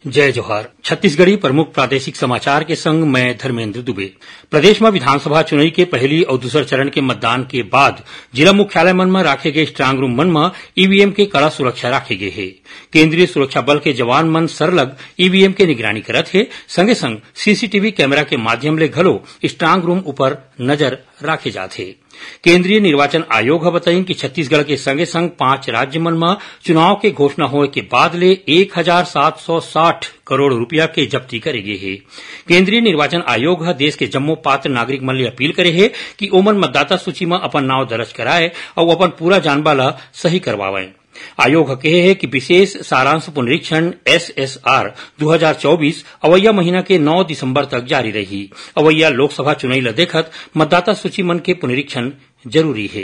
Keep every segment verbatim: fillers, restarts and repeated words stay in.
जय जोहार। छत्तीसगढ़ी प्रमुख प्रादेशिक समाचार के संग मैं धर्मेंद्र दुबे। प्रदेश म विधानसभा चुनई के पहली अउ दूसर चरण के मतदान के बाद जिला मुख्यालय मन म राखे गए स्ट्रांग रूम मन म ईवीएम के कड़ा सुरक्षा राखे गए हे। केंद्रीय सुरक्षा बल के जवान मन सरलग ईवीएम के निगरानी करत हे, संगे संग सीसीटीवी कैमरा के माध्यम ले घलो स्ट्रांग रूम ऊपर नजर राखे जात हे। केंद्रीय निर्वाचन आयोग ह बताइन कि छत्तीसगढ़ के संगे संग पांच राज्य मन म चुनाव के घोषणा होए के बाद ले एक हजार सात सौ साठ करोड़ रुपया के जब्ती करे गे हे। केंद्रीय निर्वाचन आयोग ह देश के जम्मो पात्र नागरिक मन ले अपील करे हे कि ओमन मतदाता सूची म अपन नाव दर्ज कराए अउ अपन पूरा जानबा ल सही करवावय। आयोग ह कहे हे कि विशेष सारांश पुनरीक्षण, एसएसआर, दू हजार चौबीस अवैया महीना के नौ दिसंबर तक जारी रही। अवैया लोकसभा चुनई ल देखत मतदाता सूची मन के पुनरीक्षण जरूरी हे।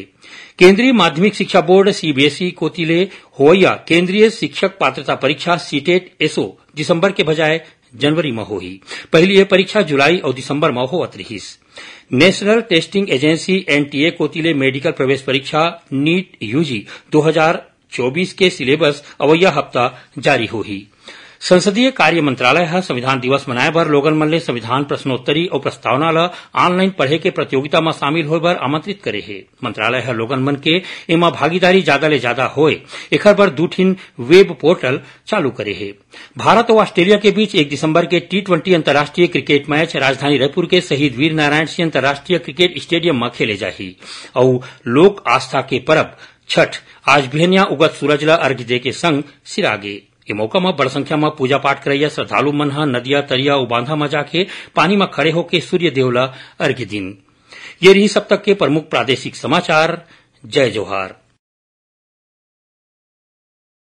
केंद्रीय माध्यमिक शिक्षा बोर्ड, सीबीएसई, कोति ले होवैया केंद्रीय शिक्षक पात्रता परीक्षा, सीटेट, एसओ दिसंबर के बजाय जनवरी म होही। पहिली ये परीक्षा जुलाई अउ दिसंबर म होवत रिहिस। नेशनल टेस्टिंग एजेंसी, एनटीए, कोति ले मेडिकल प्रवेश परीक्षा, नीट यूजी, दू हजार चौबीस के सिलेबस अवैया हफ्ता जारी होही। संसदीय कार्य मंत्रालय ह संविधान दिवस मनाए बर लोगन मन ले संविधान प्रश्नोत्तरी अउ प्रस्तावना ल ऑनलाइन पढ़े के प्रतियोगिता म शामिल होए बर आमंत्रित करे हे। मंत्रालय ह लोगन मन के एमा भागीदारी जादा ले जादा होए, एखर बर दू ठिन वेब पोर्टल चालू करे हे। भारत अउ ऑस्ट्रेलिया के बीच एक दिसंबर के टी ट्वेंटी अंतर्राष्ट्रीय क्रिकेट मैच राजधानी रायपुर के शहीद वीर नारायण सिंह अंतर्राष्ट्रीय क्रिकेट स्टेडियम म खेले जाही अउ लोक आस्था के परब छठ आज बिहनिया उगत सूरज ल अर्घ्य दे के संग सिरागे। ए मौका म बड़ संख्या म पूजा पाठ करइया श्रद्धालु मन ह नदिया, तरिया अउ बांधा म जाके पानी म खड़े होके सूर्य देव ल अर्घ्य दिन। ये रही अब तक के प्रमुख प्रादेशिक समाचार। जय जोहार।